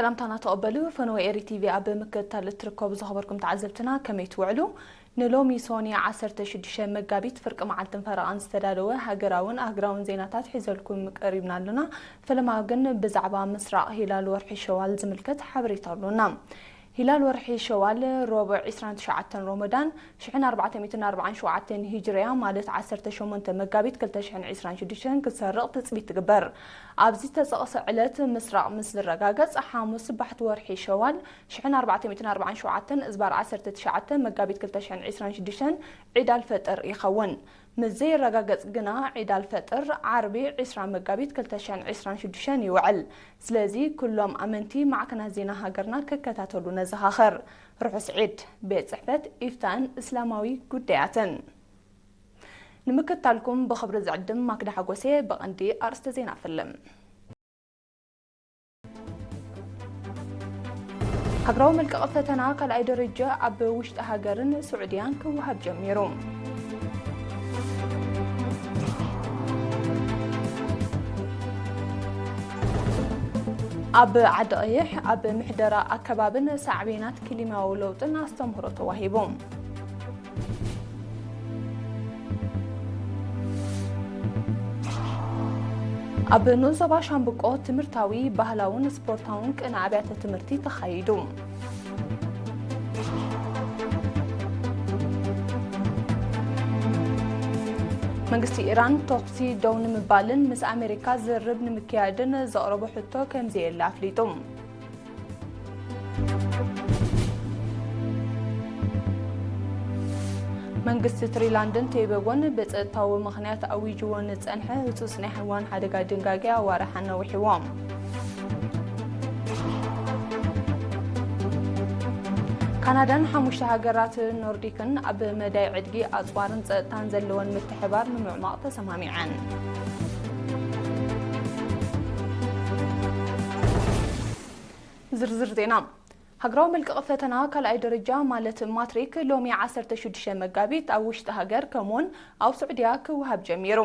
ሰላምታና ተቐበሉ። ፈነወ ኤሪ ቲቪ ኣብ ምክትታል እትርከቡ ዝኸበርኩም ተዓዘብትና ከመይ ትውዕሉ? ንሎሚ ሶኒ ዓሰርተ ሽዱሽተ መጋቢት ፍርቂ መዓልትን ፈረቓን ዝተዳለወ ሃገራውን ኣህጉራውን ዜናታት ሒዘልኩም ቀሪብና ኣለና። ፈለማ ግን ብዛዕባ ምስራቕ ሂላል ወርሒ ሸዋል ዝምልከት ሓበሬታ ኣሎና። ሂላል ወርሒ ሸዋል፣ ረቡዕ ዕስራን ትሽዓተን ሮመዳን ሽሕን ኣርባዕተ ሚእትን ኣርባዓን ሸውዓተን ሂጅርያ፣ ማለት ዓሰርተ ሸሞንተ መጋቢት ክልተ ሽሕን ዕስራን ሽዱሽተን ክሰርቕ ትጽቢት ትግበር። ኣብዚ ዝተጠቕሰ ዕለት ምስራቕ ምስ ዝረጋገጽ፣ ሓሙስ ባሕቲ ወርሒ ሸዋል ሽሕን ኣርባዕተ ሚእትን ኣርባዓን ሸውዓተን እዝባር ዓሰርተ ትሽዓተ መጋቢት ክልተ ሽሕን ዕስራን ሽዱሽተን ዒድ ኣልፈጥር ይኸውን። ምስ ዘይረጋገጽ ግና ዒድ ኣልፈጥር ዓርቢ ዕስራ መጋቢት ክልተ ሽሕን ዕስራን ሽዱሽተን ይውዕል። ስለዚ ኩሎም ኣመንቲ ማዕከናት ዜና ሃገርና ክከታተሉ ነዘኻኽር። ርሑስ ዒድ። ቤት ጽሕፈት ኢፍታን እስላማዊ ጉዳያትን። ንምክትታልኩም ብኽብሪ ዝዕድም ማክዳ ሓጎሴ። ብቐንዲ ኣርእስተ ዜና ፍልም። ሃገራዊ መልቀቒ ፈተና ካልኣይ ደረጃ ኣብ ውሽጢ ሃገርን ስዑድያን ክወሃብ ጀሚሩ። ኣብ ዓዲ ቀይሕ ኣብ ምሕደራ ኣከባብን ሳዕቤናት ክሊማዊ ለውጥን ኣስተምህሮ ተዋሂቡ። ኣብ ንኡስ ዞባ ሻምብቆ ትምህርታዊ፣ ባህላውን ስፖርታውን ቅነ ኣብያተ ትምህርቲ ተኻይዱ። መንግስቲ ኢራን ተኹሲ ደው ንምባልን ምስ ኣሜሪካ ዝርርብ ንምክያድን ዘቕረቦ ሕቶ ከምዘየለ ኣፍሊጡ። መንግስቲ ትሪላንድን ቶባጎን ብጸጥታዊ ምኽንያት ኣዊጅዎ ንጸንሐ ህጹጽ ናይ ሕዋን ሓደጋ ድንጋጌ ኣዋርሕ ኣናዊሕዎ። ካናዳን ሓሙሽተ ሃገራት ኖርዲክን ኣብ መዳይ ዕድጊ ኣጽዋርን ጸጥታን ዘለወን ምትሕባር ንምዕማቕ ተሰማሚዐን። ዝርዝር ዜና። ሃገራዊ መልቀቒ ፈተና ካልኣይ ደረጃ ማለት ማትሪክ ሎሚ ዓሰርተ ሽዱሽተ መጋቢት ኣብ ውሽጢ ሃገር ከምኡውን ኣብ ስዑድያ ክወሃብ ጀሚሩ።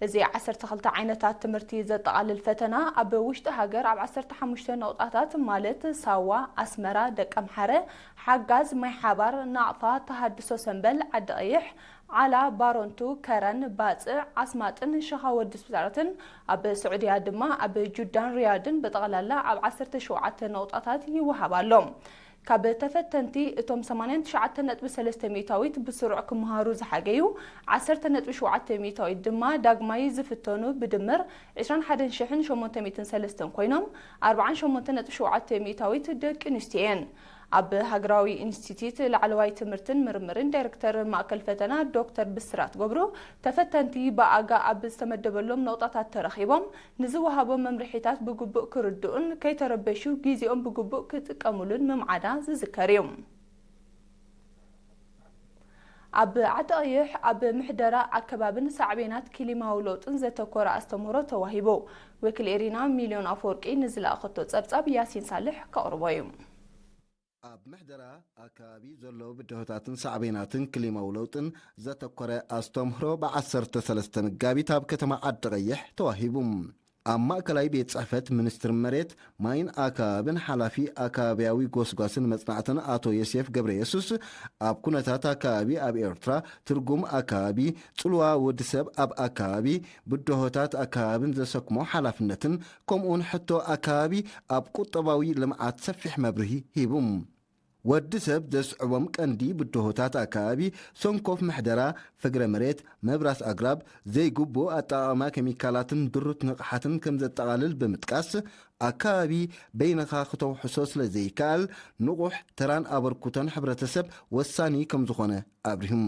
እዚ ዓሰርተ ክልተ ዓይነታት ትምህርቲ ዘጠቓልል ፈተና ኣብ ውሽጢ ሃገር ኣብ ዓሰርተ ሓሙሽተ ነቑጣታት ማለት ሳዋ፣ ኣስመራ፣ ደቀምሓረ፣ ሓጋዝ፣ ማይ ሓባር፣ ናቕፋ፣ ተሃድሶ ሰምበል፣ ዓዲ ቀይሕ፣ ዓላ፣ ባረንቱ፣ ከረን፣ ባጽዕ፣ ዓስማጥን ሸኻ ወዲ ስብታትን ኣብ ስዑድያ ድማ ኣብ ጁዳን ሪያድን ብጠቕላላ ኣብ ዓሰርተ ሸውዓተ ነቑጣታት ይወሃብ ኣሎ። ካብ ተፈተንቲ እቶም ሰማንያን ትሽዓተን ነጥቢ ሰለስተ ሚእታዊት ብስሩዕ ክመሃሩ ዝሓገዩ፣ ዓሰርተ ነጥቢ ሸውዓተ ሚእታዊት ድማ ዳግማይ ዝፍተኑ ብድምር ዕስራን ሓደን ሽሕን ሸሞንተ ሚእትን ሰለስተን ኮይኖም፣ ኣርባዓን ሸሞንተ ነጥቢ ሸውዓተ ሚእታዊት ደቂ ኣንስትዮ እየን። ኣብ ሃገራዊ ኢንስቲትዩት ላዕለዋይ ትምህርትን ምርምርን ዳይሬክተር ማእከል ፈተና ዶክተር ብስራት ገብሩ፣ ተፈተንቲ ብኣጋ ኣብ ዝተመደበሎም ነቑጣታት ተረኺቦም ንዝወሃቦም መምርሒታት ብግቡእ ክርድኡን ከይተረበሹ ግዜኦም ብግቡእ ክጥቀሙሉን ምምዓዳ ዝዝከር እዩ። ኣብ ዓዲ ቀይሕ ኣብ ምሕደራ ኣከባብን ሳዕቤናት ክሊማዊ ለውጥን ዘተኮረ ኣስተምህሮ ተዋሂቡ። ወኪል ኤሪና ሚልዮን ኣፈወርቂ ንዝለኣኸቶ ጸብጻብ ያሲን ሳልሕ ከቕርቦ እዩ። ኣብ ምሕደራ ኣከባቢ ዘለዉ ብድሆታትን ሳዕቤናትን ክሊማዊ ለውጥን ዘተኮረ ኣስተምህሮ ብ ዓሰርተ ሰለስተ መጋቢት ኣብ ከተማ ዓዲ ቀይሕ ተዋሂቡ። ኣብ ማእከላይ ቤት ጽሕፈት ሚኒስትሪ መሬት፣ ማይን ኣከባብን ሓላፊ ኣከባብያዊ ጎስጓስን መጽናዕትን ኣቶ ዮሴፍ ገብረየሱስ፣ ኣብ ኩነታት ኣከባቢ ኣብ ኤርትራ፣ ትርጉም ኣከባቢ፣ ጽልዋ ወዲ ሰብ ኣብ ኣከባቢ፣ ብድሆታት ኣከባብን ዘሰክሞ ሓላፍነትን፣ ከምኡውን ሕቶ ኣከባቢ ኣብ ቁጠባዊ ልምዓት ሰፊሕ መብርሂ ሂቡ። ወዲ ሰብ ዘስዕቦም ቀንዲ ብድሆታት ኣከባቢ፣ ሰንኮፍ ምሕደራ፣ ፍግረ መሬት፣ ምብራስ ኣግራብ፣ ዘይግቡእ ኣጠቓቕማ ኬሚካላትን ድሩት ንቕሓትን ከም ዘጠቓልል ብምጥቃስ፣ ኣከባቢ በይንኻ ክተውሕሶ ስለ ዘይከኣል፣ ንቑሕ ተራን ኣበርክቶን ሕብረተሰብ ወሳኒ ከም ዝኾነ ኣብሪሁ።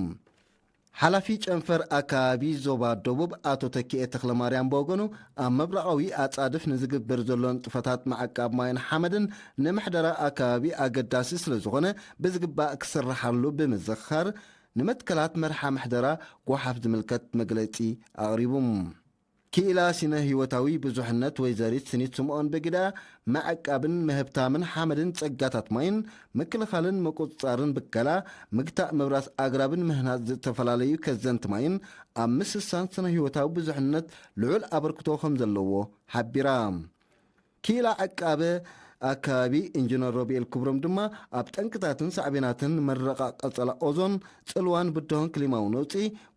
ሓላፊ ጨንፈር ኣከባቢ ዞባ ደቡብ ኣቶ ተኪኤ ተኽለማርያም ብወገኑ፣ ኣብ ምብራቓዊ ኣጻድፍ ንዝግበር ዘሎ ንጥፈታት ምዕቃብ ማይን ሓመድን ንምሕደራ ኣከባቢ ኣገዳሲ ስለ ዝኾነ፣ ብዝግባእ ክስርሓሉ ብምዝኽኻር፣ ንመትከላት መርሓ ምሕደራ ጓሓፍ ዝምልከት መግለጺ ኣቕሪቡ። ክኢላ ስነ ህይወታዊ ብዙሕነት ወይዘሪት ስኒት ስምኦን ብግዳ፣ ምዕቃብን ምህብታምን ሓመድን ጸጋታት ማይን፣ ምክልኻልን ምቁጽጻርን ብከላ፣ ምግታእ ምብራስ ኣግራብን ምህናጽ ዝተፈላለዩ ከዘንቲ ማይን ኣብ ምስሳን ስነ ህይወታዊ ብዙሕነት ልዑል ኣበርክቶ ከም ዘለዎ ሓቢራ። ክኢላ ዕቃበ ኣከባቢ ኢንጂነር ሮብኤል ክብሮም ድማ ኣብ ጠንቅታትን ሳዕቤናትን ምርቓቕ ቀጸላ ኦዞን፣ ጽልዋን ብድሆን ክሊማዊ ነውጺ፣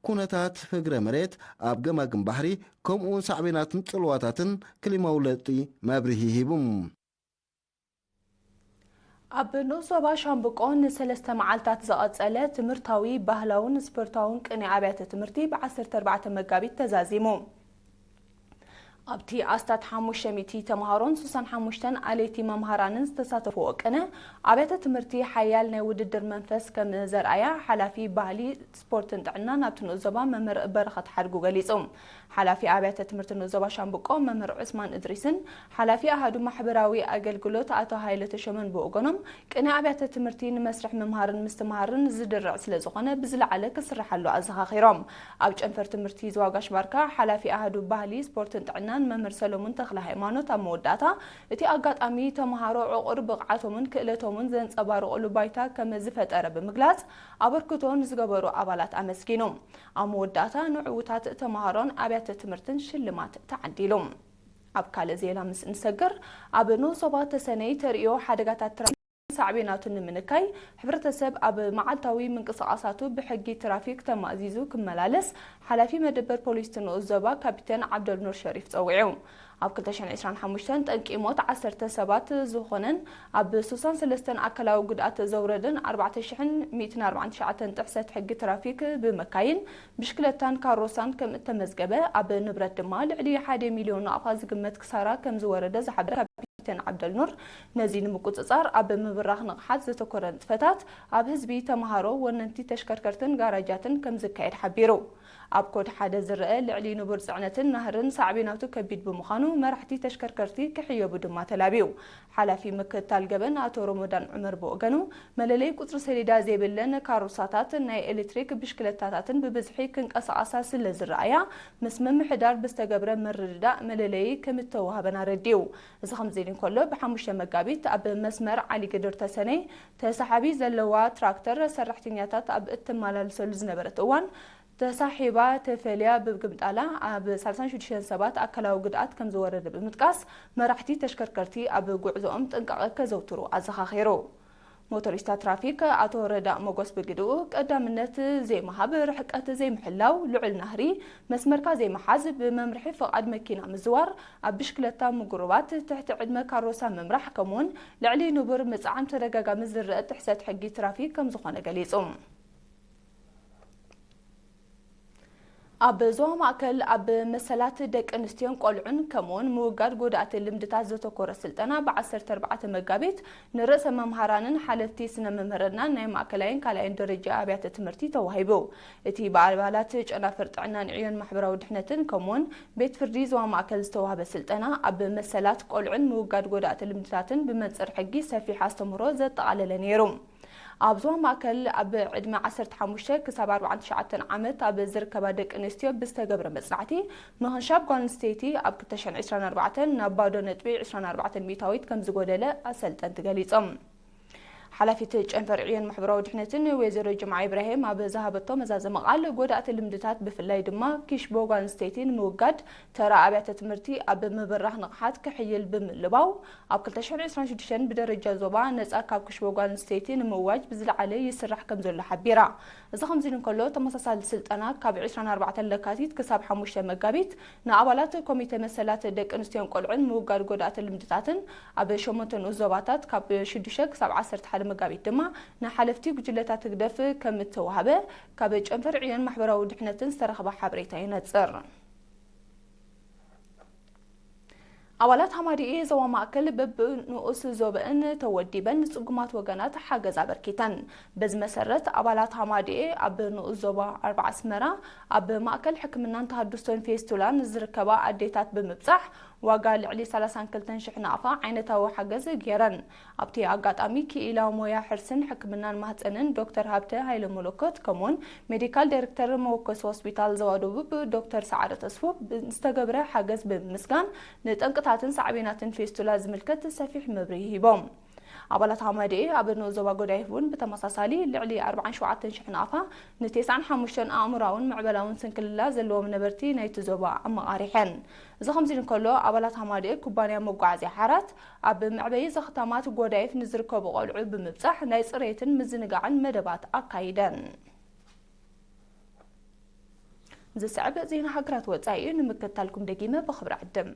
ኩነታት ፍግረ መሬት፣ ኣብ ገማግም ባሕሪ፣ ከምኡውን ሳዕቤናትን ጽልዋታትን ክሊማዊ ለውጢ መብርሂ ሂቡ። ኣብ ንኡስ ዞባ ሻምብቆ ንሰለስተ መዓልታት ዝቐጸለ ትምህርታዊ፣ ባህላውን ስፖርታውን ቅኔ ኣብያተ ትምህርቲ ብ ዓሰርተ ኣርባዕተ መጋቢት ተዛዚሙ። ኣብቲ ኣስታት ሓሙሽተ ሚእቲ ተምሃሮን ሱሳን ሓሙሽተን ኣለይቲ መምሃራንን ዝተሳተፍዎ ቅነ ኣብያተ ትምህርቲ ሓያል ናይ ውድድር መንፈስ ከም ዘርኣያ ሓላፊ ባህሊ፣ ስፖርትን ጥዕናን ኣብቲ ንኡስ ዞባ መምህር በረኸት ሓድጉ ገሊጹ። ሓላፊ ኣብያተ ትምህርቲ ንኡስ ዞባ ሻምብቆ መምህር ዑስማን እድሪስን ሓላፊ ኣሃዱ ማሕበራዊ ኣገልግሎት ኣቶ ሃይለ ተሾመን ብወገኖም ቅነ ኣብያተ ትምህርቲ ንመስርሕ ምምሃርን ምስትምሃርን ዝድርዕ ስለ ዝኾነ ብዝለዓለ ክስርሓሉ ኣዘኻኺሮም። ኣብ ጨንፈር ትምህርቲ ዝዋጋሽ ባርካ ሓላፊ ኣሃዱ ባህሊ፣ ስፖርትን ጥዕናን መምህር ሰሎሙን ተኽለ ሃይማኖት ኣብ መወዳእታ እቲ ኣጋጣሚ ተምሃሮ ዕቑር ብቕዓቶምን ክእለቶምን ዘንጸባርቑሉ ባይታ ከም ዝፈጠረ ብምግላጽ ኣበርክቶ ንዝገበሩ ኣባላት ኣመስጊኑ። ኣብ መወዳእታ ንዕዉታት ተምሃሮን ኣብያተ ትምህርትን ሽልማት ተዓዲሉ። ኣብ ካልእ ዜና ምስ እንሰግር፣ ኣብ ንኡስ ዞባ ተሰነይ ተርእዮ ሓደጋታት ትራፊክ ሳዕቤናቱ ንምንካይ፣ ሕብረተሰብ ኣብ መዓልታዊ ምንቅስቓሳቱ ብሕጊ ትራፊክ ተማእዚዙ ክመላለስ ሓላፊ መደበር ፖሊስ እቲ ንኡስ ዞባ ካፒተን ዓብደልኑር ሸሪፍ ጸዊዑ። ኣብ ክልተ ሽሕን ዕስራን ሓሙሽተን ጠንቂ ሞት ዓሰርተ ሰባት ዝኾነን ኣብ ሱሳን ሰለስተን ኣካላዊ ጉድኣት ዘውረደን ኣርባዕተ ሽሕን ሚእትን ኣርባዓን ትሽዓተን ጥሕሰት ሕጊ ትራፊክ ብመካይን፣ ብሽክለታን ካሮሳን ከም እተመዝገበ፣ ኣብ ንብረት ድማ ልዕሊ ሓደ ሚልዮን ናቕፋ ዝግመት ክሳራ ከም ዝወረደ ዝሓበረ ካፒተን ዓብደልኑር፣ ነዚ ንምቁጽጻር ኣብ ምብራኽ ንቕሓት ዘተኮረ ንጥፈታት ኣብ ህዝቢ፣ ተምሃሮ፣ ወነንቲ ተሽከርከርትን ጋራጃትን ከም ዝካየድ ሓቢሩ። ኣብ ኮድ ሓደ ዝረአ ልዕሊ ንቡር ጽዕነትን ናህርን ሳዕቤናቱ ከቢድ ብምዃኑ መራሕቲ ተሽከርከርቲ ክሕየቡ ድማ ተላብዩ። ሓላፊ ምክትታል ገበን ኣቶ ሮሞዳን ዑመር ብወገኑ፣ መለለዪ ቁጽሪ ሰሌዳ ዘይብለን ካሮሳታት፣ ናይ ኤሌክትሪክ ብሽክለታታትን ብብዝሒ ክንቀሳቐሳ ስለ ዝረኣያ፣ ምስ ምምሕዳር ብዝተገብረ ምርድዳእ መለለዪ ከም እተዋህበን ኣረዲኡ። እዚ ከምዚ ኢሉ እንከሎ፣ ብሓሙሽተ መጋቢት ኣብ መስመር ዓሊ ግድር ተሰነይ ተሳሓቢ ዘለዋ ትራክተር ሰራሕተኛታት ኣብ እትመላለሰሉ ዝነበረት እዋን፣ ተሳሒባ ተፈልያ ብምግምጣላ ኣብ ሰላሳን ሽዱሽተን ሰባት ኣካላዊ ጉድኣት ከም ዝወረደ ብምጥቃስ፣ መራሕቲ ተሽከርከርቲ ኣብ ጉዕዞኦም ጥንቃቐ ከዘውትሩ ኣዘኻኺሩ። ሞቶሪስታ ትራፊክ ኣቶ ረዳእ ሞጎስ ብግድኡ፣ ቀዳምነት ዘይምሃብ፣ ርሕቀት ዘይምሕላው፣ ልዑል ናህሪ፣ መስመርካ ዘይምሓዝ፣ ብመምርሒ ፍቓድ መኪና ምዝዋር፣ ኣብ ብሽክለታ ምጉርባት፣ ትሕቲ ዕድመ ካሮሳ ምምራሕ፣ ከምኡውን ልዕሊ ንቡር ምጽዓን ተደጋጋሚ ዝረአ ጥሕሰት ሕጊ ትራፊክ ከም ዝኾነ ገሊጹ። ኣብ ዞባ ማእከል ኣብ መሰላት ደቂ ኣንስትዮን ቆልዑን ከምኡውን ምውጋድ ጎዳእቲ ልምድታት ዘተኮረ ስልጠና ብ ዓሰርተ ኣርባዕተ መጋቢት ንርእሰ መምሃራንን ሓለፍቲ ስነ መምህርናን ናይ ማእከላይን ካልኣይን ደረጃ ኣብያተ ትምህርቲ ተዋሂቡ። እቲ ብኣባላት ጨናፍር ጥዕናን ዕዮን ማሕበራዊ ድሕነትን ከምኡውን ቤት ፍርዲ ዞባ ማእከል ዝተዋህበ ስልጠና ኣብ መሰላት ቆልዑን ምውጋድ ጎዳእቲ ልምድታትን ብመንጽር ሕጊ ሰፊሕ ኣስተምህሮ ዘጠቓለለ ነይሩ። ኣብ ዞባ ማእከል ኣብ ዕድመ ዓሰርተ ሓሙሽተ ክሳብ ኣርባዓን ትሽዓተን ዓመት ኣብ ዝርከባ ደቂ ኣንስትዮ ብዝተገብረ መጽናዕቲ፣ ምኽንሻብ ጓል ኣንስተይቲ ኣብ ክልተ ሽሕን ዕስራን ኣርባዕተን ናብ ባዶ ነጥቢ ዕስራን ኣርባዕተን ሚእታዊት ከም ዝጎደለ ኣሰልጠንቲ ገሊጾም። ሓላፊት ጨንፈር ዕዮን ማሕበራዊ ድሕነትን ወይዘሮ ጅምዓ ኢብራሂም ኣብ ዝሃበቶ መዛዘሚ ቃል፣ ጎዳእቲ ልምድታት ብፍላይ ድማ ኪሽቦ ጓል ኣንስተይቲ ንምውጋድ ተራ ኣብያተ ትምህርቲ ኣብ ምብራኽ ንቕሓት ክሕይል ብምልባው፣ ኣብ ክልተ ሽሕን ዕስራን ሽዱሽተን ብደረጃ ዞባ ነጻ ካብ ክሽቦ ጓል ኣንስተይቲ ንምእዋጅ ብዝለዓለ ይስራሕ ከም ዘሎ ሓቢራ። እዚ ከምዚ ኢሉ እንከሎ፣ ተመሳሳሊ ስልጠና ካብ ዕስራን ኣርባዕተን ለካቲት ክሳብ ሓሙሽተ መጋቢት ንኣባላት ኮሚተ መሰላት ደቂ ኣንስትዮን ቆልዑን ምውጋድ ጎዳእቲ ልምድታትን ኣብ ሸሞንተ ንኡስ ዞባታት ካብ ሽዱሽተ ክሳብ ዓሰርተ ሓደ መጋቢት ድማ ንሓለፍቲ ጉጅለታት ህግደፍ ከም እተዋህበ ካብ ጨንፈር ዕዮን ማሕበራዊ ድሕነትን ዝተረኽበ ሓበሬታ የነጽር። ኣባላት ሃማዲኤ ዞባ ማእከል በብንኡስ ዞበአን ተወዲበን ንጽጉማት ወገናት ሓገዝ ኣበርኪተን። በዚ መሰረት፣ ኣባላት ሃማዲኤ ኣብ ንኡስ ዞባ ኣርባ ኣስመራ፣ ኣብ ማእከል ሕክምናን ተሃድሶን ፌስቱላን ዝርከባ ኣዴታት ብምብጻሕ፣ ዋጋ ልዕሊ ሰላሳን ክልተን ሽሕ ናቕፋ ዓይነታዊ ሓገዝ ገይረን። ኣብቲ ኣጋጣሚ፣ ክኢላ ሞያ ሕርስን ሕክምናን ማህጸንን ዶክተር ሃብተ ሃይለ መለኮት፣ ከምኡውን ሜዲካል ዳይሬክተር መወከሲ ሆስፒታል ዞባ ደቡብ ዶክተር ሰዓረ ተስፉ ዝተገብረ ሓገዝ ብምምስጋን፣ ንጠንቅታትን ሳዕቤናትን ፌስቱላ ዝምልከት ሰፊሕ መብርሂ ሂቦም። ኣባላት ሃማደኤ ኣብ ንኡስ ዞባ ጎዳይፍ እውን ብተመሳሳሊ ልዕሊ ኣርባዓን ሸውዓተን ሽሕ ናቕፋ ንተስዓን ሓሙሽተን ኣእምሮኣውን ምዕበላውን ስንክልላ ዘለዎም ነበርቲ ናይቲ ዞባ ኣመቓሪሐን። እዚ ከምዚ ኢሉ እንከሎ፣ ኣባላት ሃማደኤ ኩባንያ መጓዓዝያ ሓራት ኣብ መዕበዪ ዘኽታማት ጎዳይፍ ንዝርከቡ ቆልዑ ብምብጻሕ ናይ ጽሬትን ምዝንጋዕን መደባት ኣካይደን። ዝስዕብ ዜና ሃገራት ወጻኢ እዩ፣ ንምክትታልኩም ደጊመ ብኽብሪ ዕድም።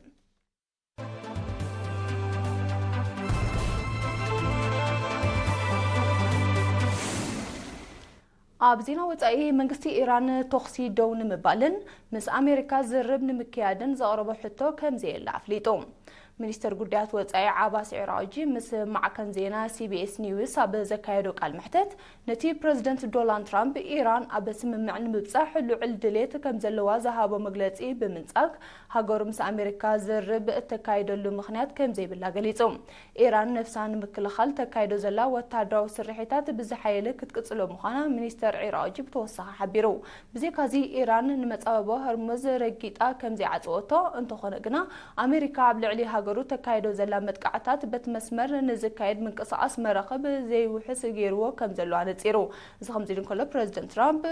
ኣብ ዜና ወጻኢ፣ መንግስቲ ኢራን ተኹሲ ደው ንምባልን ምስ ኣሜሪካ ዝርርብ ንምክያድን ዘቕረቦ ሕቶ ከም ዘየለ ኣፍሊጡ። ሚኒስተር ጉዳያት ወጻኢ ዓባስ ዒራጂ ምስ ማዕከን ዜና ሲቢኤስ ኒውስ ኣብ ዘካየዶ ቃል መሕተት፣ ነቲ ፕረዚደንት ዶናልድ ትራምፕ ኢራን ኣብ ስምምዕ ንምብጻሕ ልዑል ድሌት ከም ዘለዋ ዝሃቦ መግለጺ ብምንጻግ፣ ሃገሩ ምስ ኣሜሪካ ዝርርብ እተካይደሉ ምኽንያት ከም ዘይብላ ገሊጹ። ኢራን ነፍሳ ንምክልኻል ተካይዶ ዘላ ወታደራዊ ስርሒታት ብዝሓየለ ክትቅጽሎ ምዃና ሚኒስተር ዒራጂ ብተወሳኺ ሓቢሩ። ብዘይካዚ፣ ኢራን ንመጻብቦ ሆርሙዝ ረጊጣ ከም ዘይዓጸወቶ፣ እንተኾነ ግና ኣሜሪካ ኣብ ልዕሊ ሃገሩ ተካይዶ ዘላ መጥቃዕታት በቲ መስመር ንዝካየድ ምንቅስቓስ መራኽብ ዘይውሕስ ገይርዎ ከም ዘሎ ኣነጺሩ። እዚ ከምዚ ኢሉ እንከሎ፣ ፕረዚደንት ትራምፕ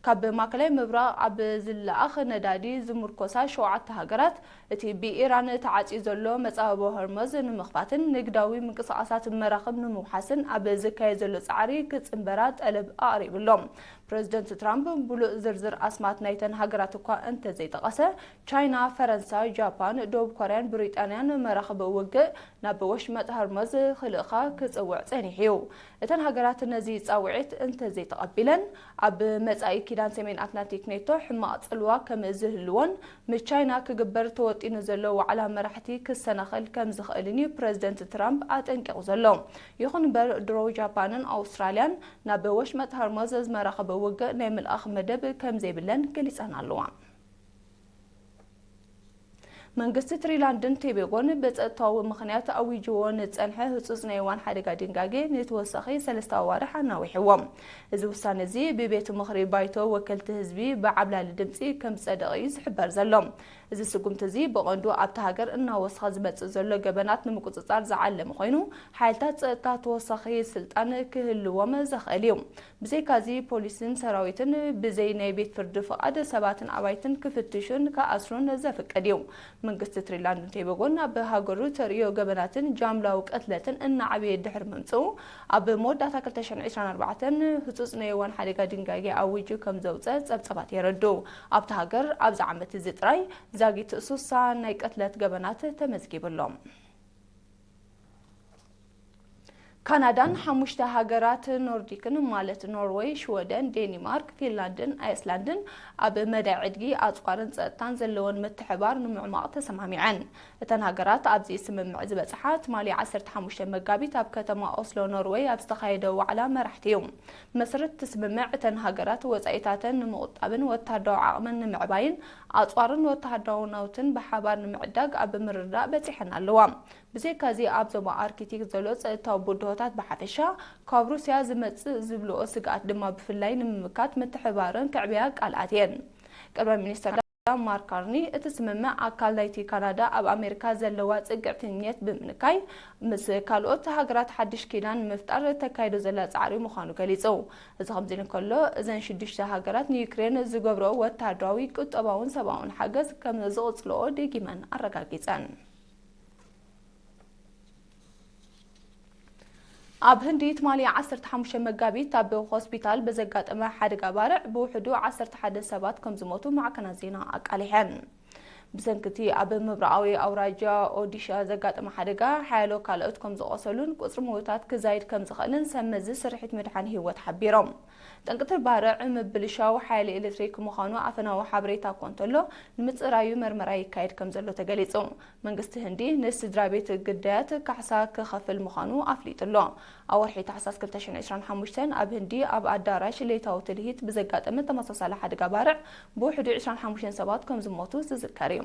ካብ ማእከላይ ምብራቕ ኣብ ዝለኣኽ ነዳዲ ዝምርኮሳ ሸውዓተ ሃገራት፣ እቲ ብኢራን ተዓጽዩ ዘሎ መጻብቦ ሆርሙዝ ንምኽፋትን ንግዳዊ ምንቅስቓሳት መራኽብ ንምውሓስን ኣብ ዝካየድ ዘሎ ጻዕሪ ክጽንበራ ጠለብ ኣቕሪቡ ኣሎ። ፕረዚደንት ትራምፕ ምሉእ ዝርዝር ኣስማት ናይተን ሃገራት እኳ እንተዘይጠቐሰ፣ ቻይና፣ ፈረንሳ፣ ጃፓን፣ ደቡብ ኮርያን ብሪጣንያን መራኽብ ውግእ ናብ ወሽመጥ ሆርሙዝ ክልእኻ ክጽውዕ ጸኒሑ እዩ። እተን ሃገራት ነዚ ጻውዒት እንተዘይተቐቢለን፣ ኣብ መጻኢ ኪዳን ሰሜን ኣትላንቲክ ኔቶ ሕማቕ ጽልዋ ከም ዝህልዎን ምስ ቻይና ክግበር ተወጢኑ ዘሎ ዋዕላ መራሕቲ ክሰናኸል ከም ዝኽእልን እዩ ፕረዚደንት ትራምፕ ኣጠንቂቑ ዘሎ። ይኹን እምበር፣ ድሮ ጃፓንን ኣውስትራልያን ናብ ወሽመጥ ሆርሙዝ መራኽብ ውግእ ናይ ምልኣኽ መደብ ከም ዘይብለን ገሊጸን ኣለዋ። መንግስቲ ትሪላንድን ቶቤጎን ብጸጥታዊ ምኽንያት ኣዊጅዎ ንጸንሐ ህጹጽ ናይ እዋን ሓደጋ ድንጋጌ ንተወሳኺ ሰለስተ ኣዋርሕ ኣናዊሕዎ። እዚ ውሳነ እዚ ብቤት ምኽሪ ባይቶ ወከልቲ ህዝቢ ብዓብላሊ ድምጺ ከም ዝጸደቐ እዩ ዝሕበር ዘሎ። እዚ ስጉምቲ እዚ ብቐንዱ ኣብታ ሃገር እናወስኸ ዝመጽእ ዘሎ ገበናት ንምቁጽጻር ዝዓለመ ኮይኑ፣ ሓይልታት ጸጥታ ተወሳኺ ስልጣን ክህልዎም ዘኽእል እዩ። ብዘይካዚ፣ ፖሊስን ሰራዊትን ብዘይ ናይ ቤት ፍርዲ ፍቓድ ሰባትን ኣባይትን ክፍትሹን ክኣስሩን ዘፍቅድ እዩ። መንግስቲ ትሪላንድን ቶቤጎን ኣብ ሃገሩ ተርእዮ ገበናትን ጃምላዊ ቅትለትን እናዓበየ ድሕሪ ምምጽኡ፣ ኣብ መወዳእታ ክልተ ሽሕን ዕስራን ኣርባዕተን ህጹጽ ናይ እዋን ሓደጋ ድንጋጌ ኣዊጁ ከም ዘውጸ ጸብጸባት የረድኡ። ኣብታ ሃገር ኣብዚ ዓመት እዚ ጥራይ ዛጊት ሱሳ ናይ ቅትለት ገበናት ተመዝጊቡ ኣሎ። ካናዳን ሓሙሽተ ሃገራት ኖርዲክን ማለት ኖርወይ፣ ሽወደን፣ ዴኒማርክ፣ ፊንላንድን ኣይስላንድን ኣብ መዳይ ዕድጊ ኣጽዋርን ጸጥታን ዘለወን ምትሕባር ንምዕማቕ ተሰማሚዐን። እተን ሃገራት ኣብዚ ስምምዕ ዝበጽሓ ትማሊ ዓሰርተ ሓሙሽተ መጋቢት ኣብ ከተማ ኦስሎ ኖርወይ ኣብ ዝተኻየደ ዋዕላ መራሕቲ እዩ። ብመሰረት እቲ ስምምዕ፣ እተን ሃገራት ወጻኢታተን ንምቑጣብን ወታደራዊ ዓቕመን ንምዕባይን ኣጽዋርን ወታደራዊ ናውትን ብሓባር ንምዕዳግ ኣብ ምርድዳእ በጺሐን ኣለዋ። ብዘይካዚ፣ ኣብ ዞባ ኣርክቲክ ዘሎ ጸጥታዊ ብድሆታት ብሓፈሻ፣ ካብ ሩስያ ዝመጽእ ዝብልኦ ስግኣት ድማ ብፍላይ ንምምካት ምትሕብባረን ከዕብያ ቃል ኣትየን። ቀዳማይ ሚኒስተር ማርክ ካርኒ፣ እቲ ስምምዕ ኣካል ናይቲ ካናዳ ኣብ ኣሜሪካ ዘለዋ ጽግዕተኝነት ብምንካይ፣ ምስ ካልኦት ሃገራት ሓድሽ ኪዳን ንምፍጣር ተካይዶ ዘላ ጻዕሪ ምዃኑ ገሊጹ። እዚ ከምዚ ኢሉ እንከሎ፣ እዘን ሽዱሽተ ሃገራት ንዩክሬን ዝገብርኦ ወታደራዊ፣ ቁጠባውን ሰብኣውን ሓገዝ ከም ዝቕጽልኦ ደጊመን ኣረጋጊጸን። ኣብ ህንዲ ትማሊ ዓሰርተ ሓሙሽተ መጋቢት ኣብ ሆስፒታል ብዘጋጠመ ሓደጋ ባርዕ ብውሕዱ ዓሰርተ ሓደ ሰባት ከም ዝሞቱ ማዕከናት ዜና ኣቃሊሐን። ብሰንኪ እቲ ኣብ ምብራቓዊ ኣውራጃ ኦዲሻ ዘጋጠመ ሓደጋ፣ ሓያሎ ካልኦት ከም ዝቖሰሉን ቁጽሪ ምዉታት ክዛይድ ከም ዝኽእልን ሰብ መዚ ስርሒት ምድሓን ህይወት ሓቢሮም። ጠንቂ እቲ ባርዕ ምብልሻው ሓይሊ ኤሌክትሪክ ምዃኑ ኣፈናዊ ሓበሬታ እኳ እንተሎ፣ ንምጽራዩ መርመራ ይካየድ ከም ዘሎ ተገሊጹ። መንግስቲ ህንዲ ንስድራ ቤት ግዳያት ካሕሳ ክኸፍል ምዃኑ ኣፍሊጡ ኣሎ። ኣብ ወርሒ ታሕሳስ ክልተ ሽሕን ዕስራን ሓሙሽተን ኣብ ህንዲ ኣብ ኣዳራሽ ለይታዊ ትልሂት ብዘጋጠመ ተመሳሳሊ ሓደጋ ባርዕ ብውሕዱ ዕስራን ሓሙሽተን ሰባት ከም ዝሞቱ ዝዝከር እዩ።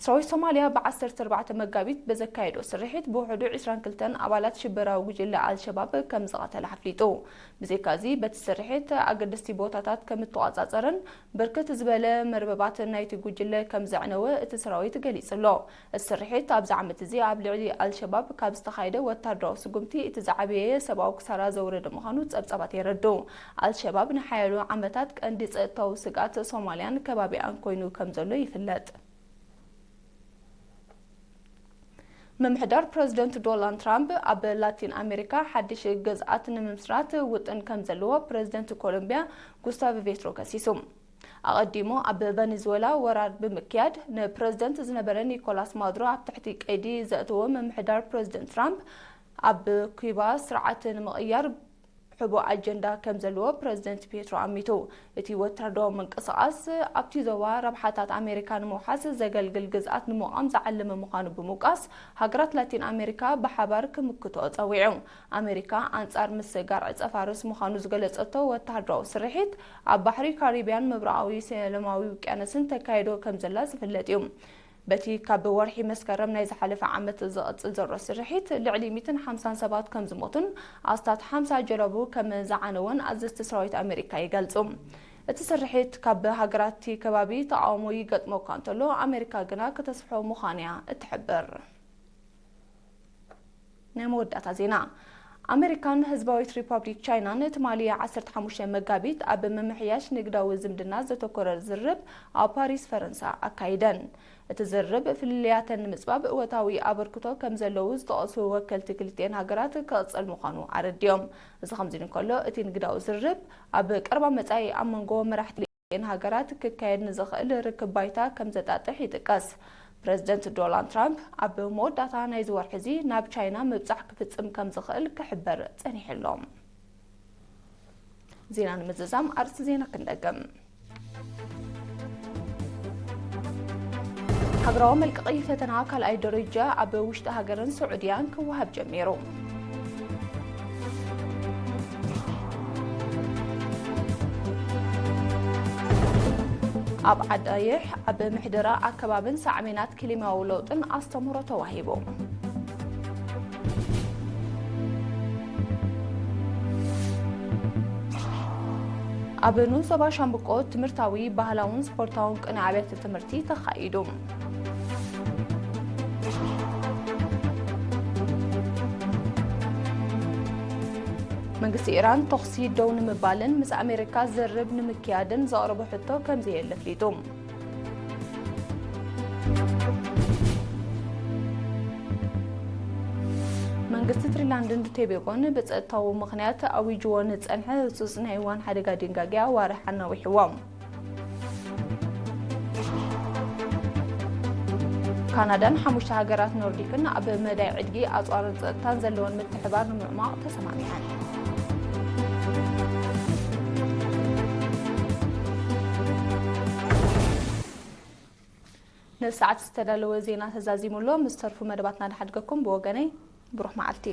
ሰራዊት ሶማልያ ብ ዓሰርተ ኣርባዕተ መጋቢት በዘካየዶ ስርሒት ብውሕዱ ዕስራን ክልተን ኣባላት ሽበራዊ ጉጅለ ኣልሸባብ ከም ዝቐተለ ኣፍሊጡ። ብዘይካዚ፣ በቲ ስርሒት ኣገደስቲ ቦታታት ከም እተቖጻጸረን ብርክት ዝበለ መርበባት ናይቲ ጉጅለ ከም ዘዕነወ እቲ ሰራዊት ገሊጹ ኣሎ። እቲ ስርሒት ኣብዚ ዓመት እዚ ኣብ ልዕሊ ኣልሸባብ ካብ ዝተኻየደ ወታደራዊ ስጉምቲ እቲ ዝዓበየ ሰብኣዊ ክሳራ ዘውረደ ምዃኑ ጸብጻባት የረድኡ። ኣልሸባብ ንሓያሎ ዓመታት ቀንዲ ጸጥታዊ ስግኣት ሶማልያን ከባቢኣን ኮይኑ ከም ዘሎ ይፍለጥ። ምምሕዳር ፕረዚደንት ዶናልድ ትራምፕ ኣብ ላቲን ኣሜሪካ ሓድሽ ግዝኣት ንምምስራት ውጥን ከም ዘለዎ ፕረዚደንት ኮሎምቢያ ጉስታቭ ፔትሮ ከሲሱ። ኣቐዲሙ ኣብ ቨኔዙዌላ ወራር ብምክያድ ንፕረዚደንት ዝነበረ ኒኮላስ ማዱሮ ኣብ ትሕቲ ቀይዲ ዘእተዎ ምምሕዳር ፕረዚደንት ትራምፕ፣ ኣብ ኩባ ስርዓት ንምቕያር ሕቡእ ኣጀንዳ ከም ዘለዎ ፕረዚደንት ፔትሮ ኣሚቱ። እቲ ወታደራዊ ምንቅስቓስ ኣብቲ ዞባ ረብሓታት ኣሜሪካ ንምውሓስ ዘገልግል ግዝኣት ንምቋም ዝዓለመ ምዃኑ ብምውቃስ፣ ሃገራት ላቲን ኣሜሪካ ብሓባር ክምክትኦ ጸዊዑ። ኣሜሪካ ኣንጻር ምስጋር ዕጸ ፋርስ ምዃኑ ዝገለጸቶ ወታደራዊ ስርሒት፣ ኣብ ባሕሪ ካሪብያን ምብራቓዊ ሰላማዊ ውቅያኖስን ተካይዶ ከም ዘላ ዝፍለጥ እዩ። በቲ ካብ ወርሒ መስከረም ናይ ዝሓለፈ ዓመት ዝቕጽል ዘሎ ስርሒት፣ ልዕሊ ሚእትን ሓምሳን ሰባት ከም ዝሞቱን ኣስታት ሓምሳ ጀላቡ ከም ዝዓነወን ኣዘዝቲ ሰራዊት ኣሜሪካ ይገልጹ። እቲ ስርሒት ካብ ሃገራት እቲ ከባቢ ተቓውሞ ይገጥሞ እኳ እንተሎ፣ ኣሜሪካ ግና ከተስፍሖ ምዃና እያ እትሕብር። ናይ መወዳእታ ዜና። ኣሜሪካን ህዝባዊት ሪፓብሊክ ቻይናን ትማሊ ዓሰርተ ሓሙሽተ መጋቢት ኣብ ምምሕያሽ ንግዳዊ ዝምድና ዘተኮረ ዝርርብ ኣብ ፓሪስ ፈረንሳ ኣካይደን። እቲ ዝርርብ ፍልልያተን ንምጽባብ እወታዊ ኣበርክቶ ከም ዘለዉ ዝጠቐሱ ወከልቲ ክልቲኤን ሃገራት ክቕጽል ምዃኑ ኣረዲኦም። እዚ ከምዚ እንከሎ፣ እቲ ንግዳዊ ዝርርብ ኣብ ቀረባ መጻኢ ኣብ መንጎ መራሕቲ ክልቲኤን ሃገራት ክካየድ ንዝኽእል ርክብ ባይታ ከም ዘጣጥሕ ይጥቀስ። ፕረዚደንት ዶናልድ ትራምፕ ኣብ መወዳእታ ናይዚ ወርሒ እዚ ናብ ቻይና ምብጻሕ ክፍጽም ከም ዝኽእል ክሕበር ጸኒሑ ኣሎ። ዜና ንምዝዛም ኣርእስቲ ዜና ክንደግም። ሃገራዊ መልቀቒ ፈተና ካልኣይ ደረጃ ኣብ ውሽጢ ሃገርን ስዑድያን ክወሃብ ጀሚሩ። ኣብ ዓዳይሕ ኣብ ምሕደራ ኣከባብን ሳዕቤናት ክሊማዊ ለውጥን ኣስተምህሮ ተዋሂቡ። ኣብ ንኡስ ዞባ ሻምብቆ ትምህርታዊ፣ ባህላውን ስፖርታውን ቅነ ኣብያተ ትምህርቲ ተኻይዱ። መንግስቲ ኢራን ተኹሲ ደው ንምባልን ምስ ኣሜሪካ ዝርርብ ንምክያድን ዘቕረቦ ሕቶ ከም ዘየለ ኣፍሊጡ። መንግስቲ ትሪላንድን ቶቤጎን ብጸጥታዊ ምኽንያት ኣዊጅዎ ንጸንሐ ህጹጽ ናይ እዋን ሓደጋ ድንጋጌ ኣዋርሕ ኣናዊሕዎም። ካናዳን ሓሙሽተ ሃገራት ኖርዲክን ኣብ መዳይ ዕድጊ ኣጽዋርን ጸጥታን ዘለወን ምትሕባር ንምዕማቕ ተሰማሚዐን። ንሰዓት ዝተዳለወ ዜና ተዛዚሙ ኣሎ። ምስ ተርፉ መደባትና ንሓድገኩም። ብወገነይ ብሩኽ መዓልቲ።